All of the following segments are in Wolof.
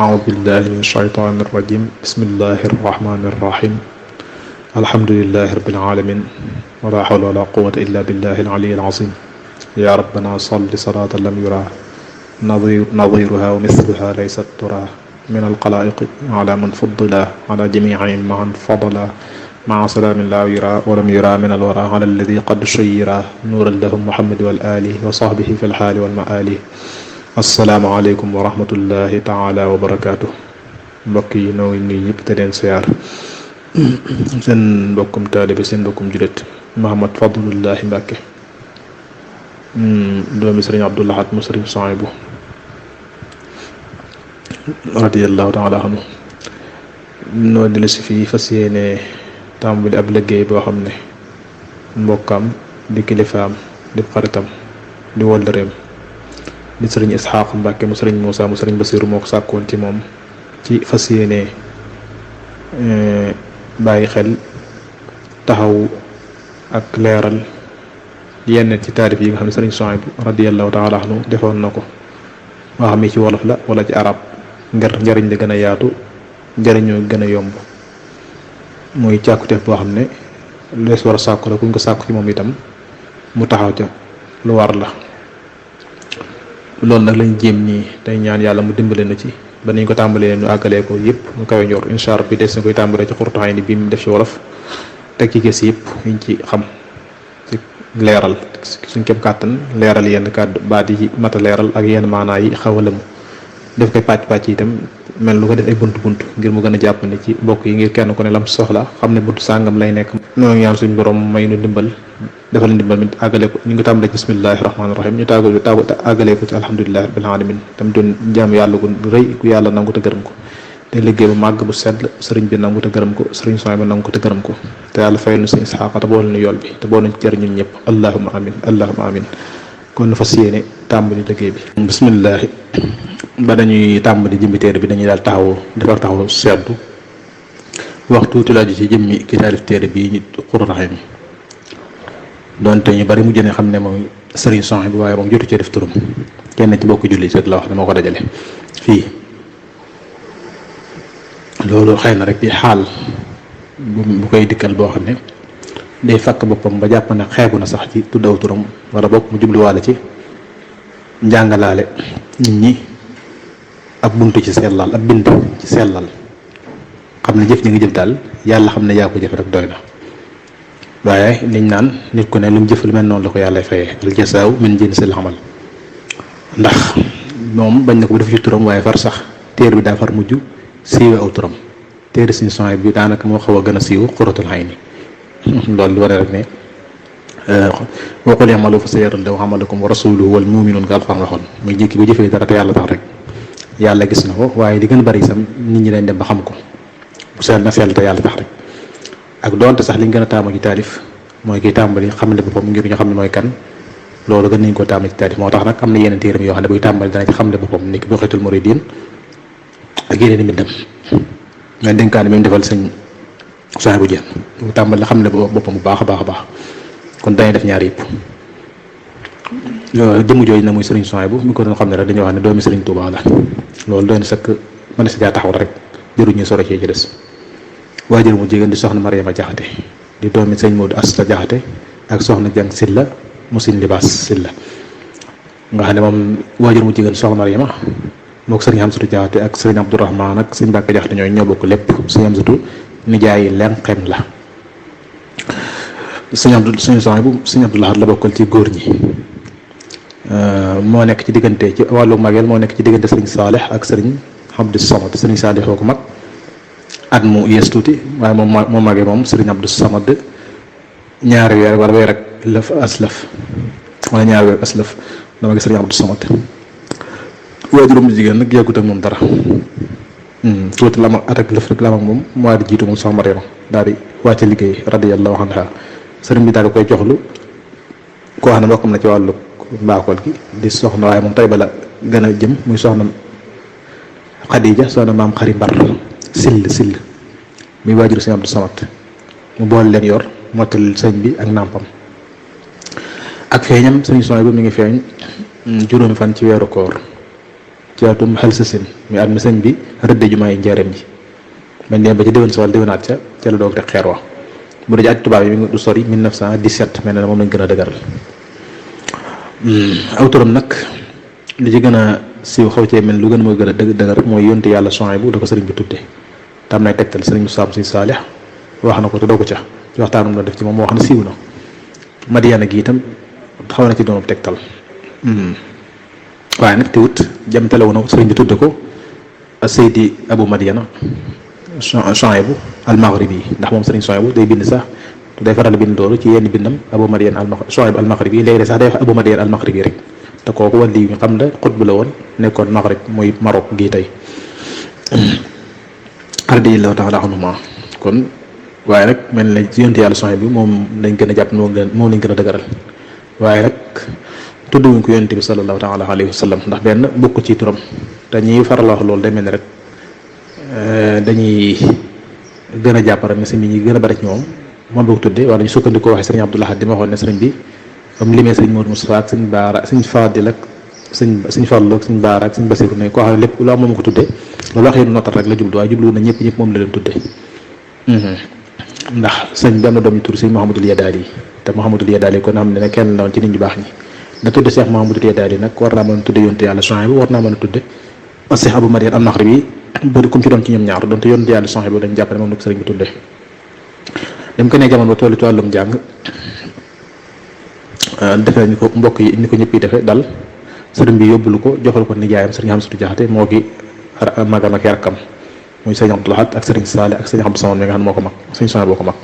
أعوذ بالله من الشيطان الرجيم بسم الله الرحمن الرحيم الحمد لله رب العالمين ولا حول ولا قوة إلا بالله العلي العظيم يا ربنا صل صلاة لم يرى نظيرها ومثلها ليست ترى من القلائق على من فضلا على جميعهم معا فضلا مع سلام لا يرى ولم يرى من الورى على الذي قد شيرا نورا لهم محمد والآله وصحبه في الحال والمآل asalaamaaleykum wa rahmatullahi taala wa barakaatu mbokk yi noo ngi nuyu ñëpp te leen siyaar seen mbokkum taalibe seen mbokkum julit Muhammad Fadlullahi Mbàkke doomi sëriñ Abdou Lahad mu sëriñ Souhaïbou radiyallahu taala anhu noo dila si fii fas yéene tàmbali ab liggéey boo xam ne mbokkam di kilifaam di xaritam di wëllëreem di sëriñ Isxaaq Mbàkke mu sëriñ Muusa mu sëriñ Basiiru moo ko sàkkoon ci moom ci fas yéene bàyyi xel taxaw ak leeral yenn ci taarif yi nga xam ne sëriñ Souhaïbou radiyallahu taala anhu defoon na ko moo xam ne ci wolof la wala ci arab ngir njariñ li gën a yaatu njariñoo gën a yomb muy càkkuteef boo xam ne lees war a sàkku la kuñ ko sàkku ci moom itam mu taxaw ca lu war la loolu nag lañ jéem nii tey ñaan yàlla mu dimbale na ci ba nañ ko tàmbalee ñu àggalee ko yëpp mu kawe njor incha allah bi des na koy tàmbalee ci xurtuxay ni bi mu def ci wolof teg ci gës yëpp yuñ ci xam ci leeral suñ képp kàttan leeral yenn kàddu baat yi mat a leeral ak yenn maanaa yi xaw a lëmu def koy pàcc itam mel lu ko def ay bunt ngir mu gën a jàpp ne ci bokk yi ngir kenn ku ne lam soxla xam ne buntu sàngam lay nekk noo ngi ñaan suñ borom may nu dimbal defal ndimbal mi àggale ko ñu ngi tàmbalee bismillahi rahmaani rahim ñu àggalee ko ci alhamdulillahi rabbil alamin tam doon jaam yàlla gu rëy ku yàlla nangu te gërëm ko te liggéey bu màgg bu sedd sëriñ bi nangu te gërëm ko sëriñ Souhaïbou nangu ko te gërëm ko te yàlla fayal nu suñu Isxaaqa te boole nu yool bi te boole nu ci jëriñ ñun ñëpp allahumma amin allahumma amin kon nu fas yéene tàmbali liggéey bi bismillahi ba dañuy tàmbali jëmmi téere bi dañuy daal taxaw seddu wax tuuti laaju ci jëmmi ki taalif téere bi ñu xurraxee mi doonte ñu bari mu jëne xam ne moom sëriñ Souhaïbou waaye moom jotu cee def turam kenn ci bokk julli rek la wax ne moo ko dajale fii loolu xëy na rek di xaal bu koy dikkal boo xam ne day fakk boppam ba jàpp ne xeebu na sax ci tudd aw turam wala bokk mu jubluwaale ci njàngalaale nit ñi ab buntu ci sellal ab bind ci sellal xam ne jëf ñi ngi jëf daal yàlla xam ne yaa ko jëf rek doy na waaye liñ naan nit ku ne lu mu jëf lu mel noonu la ko yàlla fayee al jasaaw min jinsil amal ndax moom bañ na ko ba def ci turam waaye far sax téere bi daa far mujj siiwe aw turam téere Sëriñ Souhaïbou bi daanaka moo xaw a gën a siiw Qurratul Ayni loolu li wane rek ne wa qul i'malu fa sayara Allahu amalakum wa rasuluhu wal mu'minuun nga Alxuraan waxoon muy jékki bu jëfee dara te yàlla tax rek yàlla gis na ko waaye li gën a bari sam nit ñi dañ dem ba xam ko bu sell na sell te yàlla tax rek ak doonte sax liñ gën a taamu ci taalif mooy kiy tàmbali xamle boppam ngir ñu xam ne mooy kan loolu gën nañ koo taamu ci taalif moo tax nag am na yeneen téeram yoo xam ne buy tàmbali dana ci xamle boppam ni ki Bughyatul Muridiin ak yeneen i mbindam mais dénkaane bi mu defal sëñ Souhaïbou Diène bu tàmbali xamle boppam bu baax a baax a baax kon dañuy def ñaar yëpp jëmm jooju nag muy sëriñ Souhaïbou mi ko doon xam ne rek dañuy wax ne doomi sëriñ Touba la loolu doy na sëkk mën na si jaa taxaw rek jëruñu soro cee ci des waajur mu jigéen di soxna Mariama Jaxate di doomi sëñ Modou Asta Jaxate ak soxna Jang Silla mu sin libaas Silla nga xam ne moom waajur mu jigéen soxna Mariama moo ko sëriñ Amsatu Jaxate ak sëriñ Abdourahman ak sëñ Mbàkke Jaxate ñoo bokk lépp sëñ Amsatu nijaay lenqem la sëñ Souhaïbou sëñ Abdou Lahad la bokkal ci góor ñi moo nekk ci diggante ci wàllu mageel moo nekk ci diggante sëriñ Saalix ak sëriñ Abdou Samad sëriñ Saalix ko mag at mu yees tuuti waaye moom magee moom sëriñ Abdou Samad ñaari weer wala weer ak lëf aslaf wala ñaari weer aslaf la magee sëriñ Abdou Samad waajuram jigéen nag yàggut ak moom dara tuuti la ma at ak lëf rek la ak moom moo di jiitu moom soxna Mariama daal di wàcce liggéey radiyallahu anha sëriñ bi daal di koy joxlu koo xam ne bokkam na ci wàllu mbaakool gi di soxna waaye moom tey bala gën a jëm muy soxna Xadija soxna maam xari mbar sill muy waajuru sëñ Abdou Samad mu boole leen yor mottali sëñ bi ak nàmpam ak feeñam sëriñ Souhaïbou mi ngi feeñ juróomi fan ci weeru koor ci atum xel sasin mi at mi sëñ bi rëdde jumaa yi njaareem ji bañ dem ba ci déwén si wala déwénaat ca la doog teg xeer wa bu dee ci at tubaab yi mi ngi du sori 1917 mel na moom lañ gën a dëgëral. aw turam nag li ci gën a siiw xaw cee mel lu gën a moo gën a dëgër mooy yonte yàlla Suhaybu da ko sëriñ bi tudde tam nay tegtal sëriñ Musaa Si Saalix wax na ko te doo ko ca ci waxtaanum la def ci moom moo wax ne siiw na. Madiana gi itam xaw na ci doonub tegtal waaye nag teewut jamtalewu na sëriñ bi tudde ko Seydi Abu Madiana Suhaybu al-Maghribi ndax moom sëriñ Suhaybu day bind sax day faral bind loolu ci yenn bindam Abu Madiana Suhaybu al-Maghribi léegi sax day wax Abu Madiana al-Maghribi rek te kooku wàlli ñu xam ne xutbu la woon nekkoon Maghrib muy Maroc gii tey radiyallahu ta'ala anhuma kon waaye nag mel na ci yonte yàlla Suhaybu bi moom lañ gën a jàpp moom lañ gën a dëgëral waaye nag tudd wuñ ko yonte bi sallallahu ta'ala alayhi wa sallam ndax benn bokk ci turam te ñiy faral wax loolu day mel ni rek dañuy gën a jàpp rek ne sëñ bi ñi gën a bari ci ñoom moom la ko tuddee wala ñu sukkandikoo waxee sëriñ Abdou Lahad di ma waxoon ne sëriñ bi comme limee sëriñ Modou Moustapha ak sëñ Baara sëñ Fadil ak sëñ Fallu ak sëñ Baara ak sëñ Basiru ne koo xam ne lépp lu am moom ko tuddee loolu wax yéen nottal rek la jublu waaye jublu na ñëpp moom la leen tuddee ndax sëñ bi am na doom ñu tudd sëñ Mouhamadul Yadaali te Mouhamadul Yadaali kon xam ne kenn la woon ci nit ñu baax ñi da tudde Cheikh Mouhamadul Yadaali nag war naa mën a tudde yonte yàlla Suhaybu war naa mën a tudde Cheikh Abu Madiana al-Maghribi bëri comme ci doon ci ñoom ñaar donte yonte yàlla Suhaybu dañ jàpp ne moom la ko sëriñ bi tudde dem ko ne jamono ba tollu ci wàllum jàng defee ni ko mbokk yi ni ko ñëpp yi defee dal sëriñ bi yóbbulu ko joxal ko nijaayam sëriñ Hamsatu Jaxate moo gi magam ak rakkam muy sëriñ Abdou Lahad ak sëriñ Saale ak sëriñ Abdou Samad mi nga xam ne moo ko mag sëriñ Suhaybu boo ko mag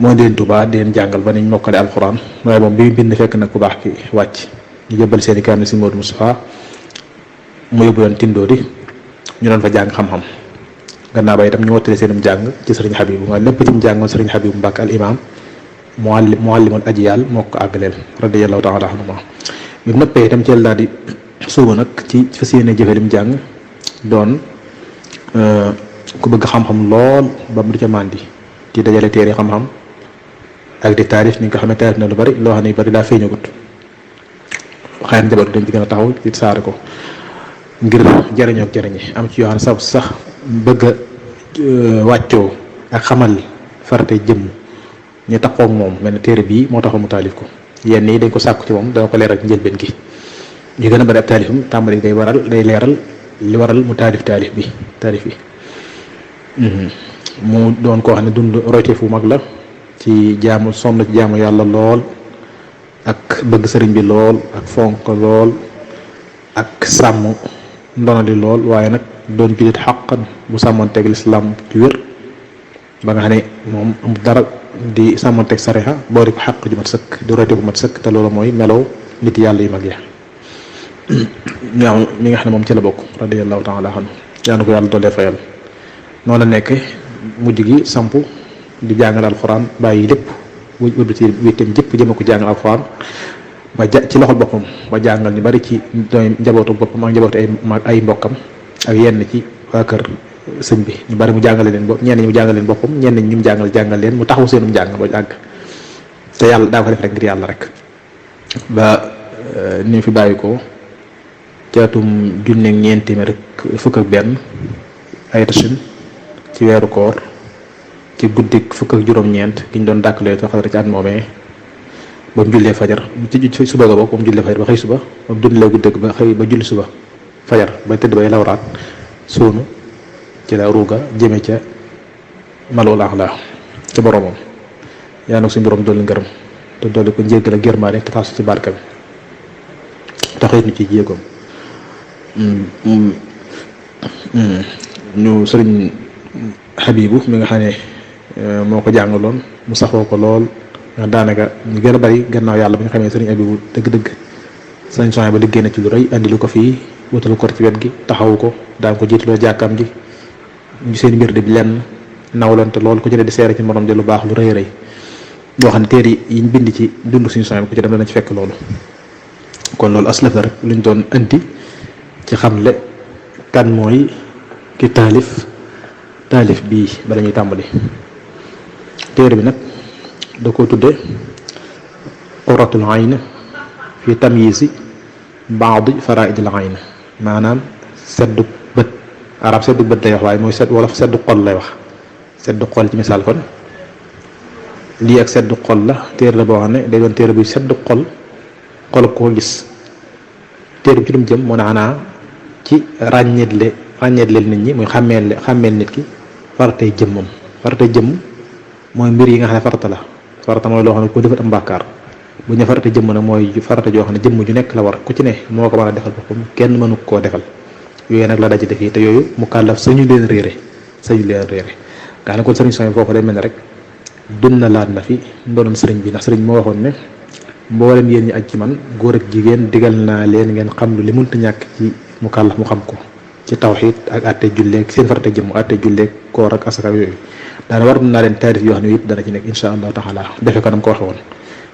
moo di leen Tuubaa di leen jàngal ba niñ mokkale alxuraan waaye moom bi mu bind fekk nag ku baax ki wàcc ñu jëbbal seeni kaamil sëriñ Modou Moustapha mu yóbbu leen Tindoodi ñu doon fa jàng xam-xam gannaaw ba itam ñu wottale seenum jàng ci sëriñ Habibu waaye lépp ci mu jàngoon sëriñ Habibu Mbàkke al imam muallimul ajiyal moo ko àggaleel radiyallahu ta'ala anhuma bi mu nëppee itam ci daal di suuba nag ci fas yéene jëfe lim jàng doon ku bëgg xam-xam lool ba mu du ca màndi di dajale téere xam-xam ak di taarif ni nga xam ne taarif na lu bari loo xam ne yu bari daa feeñagut xëy na njaboot dañ ci gën a taxaw di saare ko ngir jariñoo ak jariñi am ci yoo xam ne sax bëgg a wàccoo ak xamal farate jëm ñu taxaw ak moom mel ne téere bii moo taxaw mu taalif ko yenn yi dañ ko sàkku ci moom dana ko leeral njëlbeen gi ñu gën a bari ab taalifam tàmbali day leeral li waral mu taalif bi mu doon koo xam ne dund royteef fu mag la ci jaamu sonn ci jaamu yàlla lool ak bëgg sëriñ bi lool ak fonk lool ak sàmm ndonali lool waaye nag doon jullit xaqan bu sàmmanteeg lislaam ci wér ba nga xam ne moom am dara di sàmmanteeg sarixa boo di ko xaq ju mat sëkk di royte bu mat sëkk te loolu mooy melow nit yàlla yu mag ya mi nga xam ne moom ci la bokk radiyallahu ta'ala anhu yaa na ko yàlla doolee fayal noonu la nekk mujj gi samp di jàngal alxuraan bàyyi lépp wëlba ci wittem jëpp jëme ko jàngal alxuraan ba ci loxol boppam ba jàngal ñu bari ci doy njabootu boppam ak njabootu ay mbokkam ak yenn ci waa kër sëñ bi ñu bari mu jàngale leen bopp ñenn ñi mu jàngal leen boppam ñenn ñi mu jàngal leen mu taxaw seenum jàng ba àgg te yàlla daa ko def rek ngir yàlla rek ba ni fi bàyyi ko caatum junneeg ñeent téeméer rek fukk ak benn ay tasin ci weeru koor ci guddik fukk ak juróom-ñeent gi ñu doon dàkkalee te xadara ci at moomee ba mu jullee fajar ci suba ga bokk ba mu jullee fajar ba xëy suba ba mu dundalee guddeeg ba xëy ba julli suba fajar ba tëdd bay lawraat suunu ci la ruuga jëme ca malul axla ca boromam yaa nag suñu borom dolli ngërëm te dolli ko njéggal ak gërmaane te tax ci barka bi taxit ñu ci jéegoom ñu sëriñ Habibu mi nga xam ne moo ko jàngaloon mu saxoo ko lool nga daanaka ñu gën a bari gannaaw yàlla bu ñu xamee sëriñ Habibu dëgg-dëgg sëriñ Suhaybu ba liggéey na ci lu rëy andi lu ko fii wutal ko ci wet gi taxawu ko daan ko jiitloo jàkkaam ji ñu seen mbir di lenn nawlante lool ku ci ne di seere ci morom di lu baax lu rëy rëy yoo xam ne téere yi ñu bind ci dund suñu Suhaybu ku ci dem dana ci fekk loolu kon loolu aslaf la rek luñ doon andi ci xamle kan mooy ki taalif bii ba dañuy tàmbali téere bi nag da ko tudde qurratul ayn fi tamyizi ba'd fara'idil ayn maanaam seddu bët. arab seddu bët lay wax waaye mooy wolof seddu xol lay wax. seddu xol ci misaal kon lii ak seddu xol la, téere la boo xam ne day doon téere buy seddu xol koo gis. téere bi ci lu mu jëm moo ne xanaa ci ràññeetle nit ñi muy xàmmeel nit ki faratay jëmmam. faratay jëmm mooy mbir yi nga xam ne farata la. farata mooy loo xam ne ko defat am bàkkaar. bu ñu farata jëmm nag mooy farata joo xam ne jëmm ju nekk la war ku ci ne moo ko mën a defal boppam kenn mënu koo defal. yooyu nag la daj def yi te yooyu mu kàllaf sañu leen réere gaa ne kon sëriñ Sohaybu foofu day mel ne rek dund na laat na fi ndoonam sëriñ bi ndax sëriñ moo waxoon ne mboolem yéen ñi aj ci man góor ak jigéen digal naa leen ngeen xam lu li mënta ñàkk ci mu kàllaf mu xam ko ci tawxiid ak àtte julleeg seen farata jëmm àtte julleeg koor ak asaka yooyu daana war naa leen taarif yoo xam ne yëpp dana ci nekk insha allahu taala defe ko nam ko waxe woon.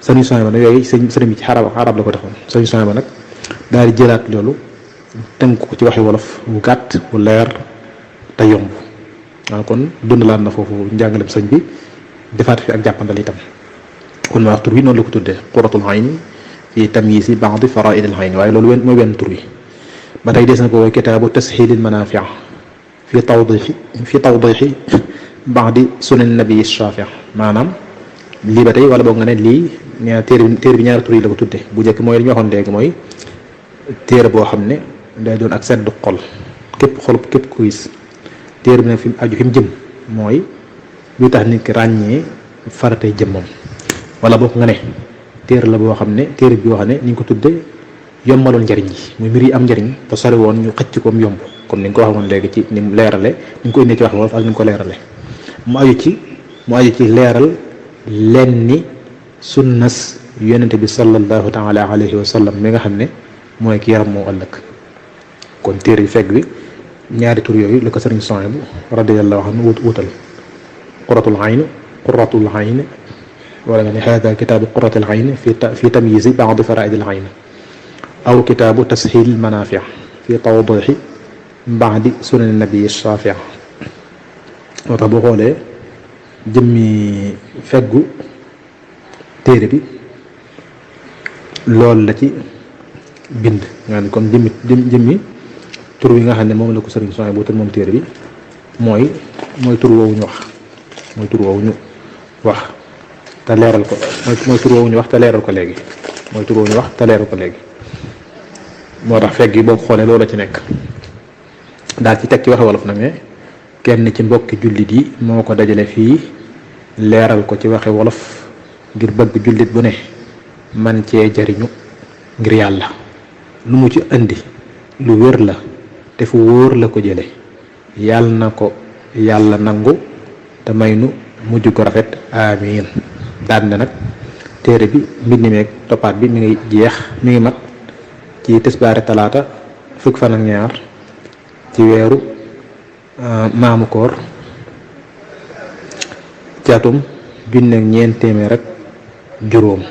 sëriñ Sohaybu nag yooyu sëriñ bi ci arab la ko defoon. sëriñ Sohaybu nag daal di jëlaat loolu tënk ko ci waxi wolof bu gàtt bu leer te yomb. waaw kon dundalaat na foofu njàngalem sëñ bi defaat fi ak jàppandal itam. kon ma wax tur wi noonu la ko tuddee qurratul ayni fi tamyiisi ba'di faraa'idil ayni waaye loolu mooy wenn tur wi. ba tey des na ko kitaabu tashiilil manaafi' fi tawdiixi ba'di sunan nabi shaafi' maanaam lii ba tey wala boog nga ne lii téere bi ñaari tur yi la ko tuddee bu njëkk mooy li ñu waxoon léegi mooy téere boo xam ne day doon ak seddu xol képp ku gis. téere bi nag fi mu aju fi mu jëm mooy luy tax nit ki ràññee faratay jëmmam wala boog nga ne téere la boo xam ne téere bi boo xam ne ni nga ko tuddee yombaloon njariñ yi muy mbir yi am njariñ te sori woon ñu xëcc ko mu yomb comme ni nga ko waxoon léegi ci ni mu leerale ni nga ko indee ci wax wolof ak ni nga ko leerale mu aju ci leeral leen ni sunnas yonente bi sallallahu taala alayhi wa sallam mi nga xam ne mooy ki yaram moo ëllëg. kon téere yi fekk bi ñaari tur yooyu la ko sëriñ Sohaybu radiyallahu anhu wutal qurratul ayn wala nga ne hada kitaabu qurratul ayn fi tamyiizi ba'di faraa'idil ayn aw kitaabu tashiilil manaafi' fi tawdiixi ba'di sunan nabi shaafi' moo tax boo xoolee jëmmi feggu téere bi loolu la ci bind nga ne kon jëmmi tur wi nga xam ne moom la ko sëriñ Sohaybu wutal moom téere bi mooy tur woowu ñu wax te leeral ko mooy tur woowu ñu wax te leeral ko léegi moo tax fegg yi boo ko xoolee loolu la ci nekk daal ci teg ci waxe wolof nag ne kenn ci mbokki jullit yi moo ko dajale fii leeral ko ci waxe wolof ngir bëgg jullit bu ne man cee jariñu ngir yàlla lu mu ci indi lu wér la te fu wóor la ko jële yàlla na ko yàlla nangu te may nu mujj ko rafet amiin daan na nag téere bi mbind meeg toppaat bi mi ngi mat ci tisbaari talaata fukk fan ak ñaar ci weeru maamu koor ci atum junne ak ñeent téeméer rek juróom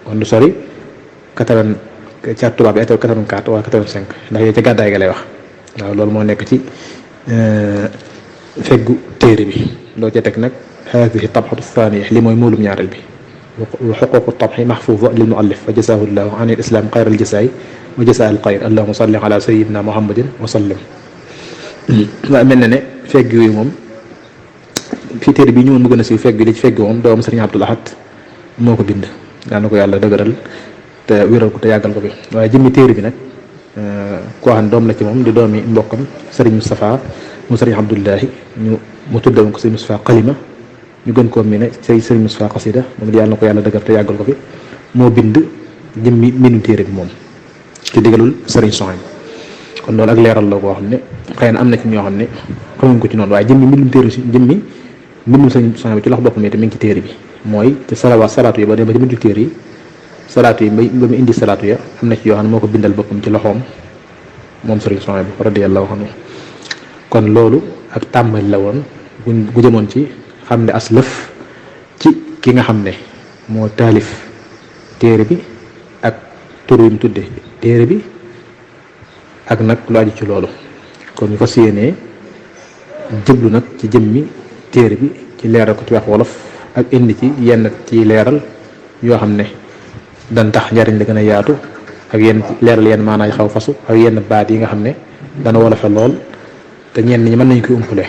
kon du sori 80 ci at tubaab bi 84 wala 85 ndax yooyu ca gàddaay ga lay wax waaw loolu moo nekk ci feggu téere bi loo ca teg nag haadihi tabxatu thaniya li mooy muulum ñaareel bi wa xuququ tabxi maxfuufa lil muallif fa jasaahu llahu an il islam xayral jasaay wa jasaa al xayr allahuma salli ala sayidina muhammadin wa sallim. waaye mel na ne fegg yooyu moom fii téere bi ñu mën mu gën a siiw fegg li ci fegg moom doom sëriñ Abdul Ahad moo ko bind daana ko yàlla dëgëral te wéral ko te yàggal ko bi waaye jëmmi téere bi nag koo xam ne doom la ci moom di doomi mbokkam sëriñ Moustapha mu sëriñ Abdullahi mu tuddewoon ko sëriñ Moustapha Xalima ñu gën koo miine sëriñ Moustapha Xasida moom yàlla na ko yàlla dëgër te yàggal ko fi moo bind jëmmi mbindu téere bi moom ci digalul sëriñ Sohaybu kon loolu ak leeral la boo xam ne xëy na am na ci ñoo xam ne xamuñ ko ci noonu waaye jëmmi mbindum téere si jëmmi mbindum sëriñ Sohaybu ci loxo boppam itam mi ngi ci téere bi mooy te salaatu yi ba dem ba ci mujj téere yi salaatu yi ba mu indi salaatu ya am na ci yoo xam ne moo ko bindal boppam ci loxoom moom sëriñ Sohaybu radiyallahu anhu kon loolu ak tàmbali la woon gu jëmoon ci xam ne as lëf ci ki nga xam ne moo taalif téere bi ak tur wi mu tudde téere bi ak nag lu aju ci loolu kon ñu fas yéenee jëblu nag ci jëmmi téere bi ci leeral ko ci wax wolof ak indi ci yenn ci leeral yoo xam ne dan tax njariñ la gën a yaatu ak yenn leeral yenn maanaay xaw fasu ak yenn baat yi nga xam ne dana wolofe lool te ñenn ñi mën nañu koy umpule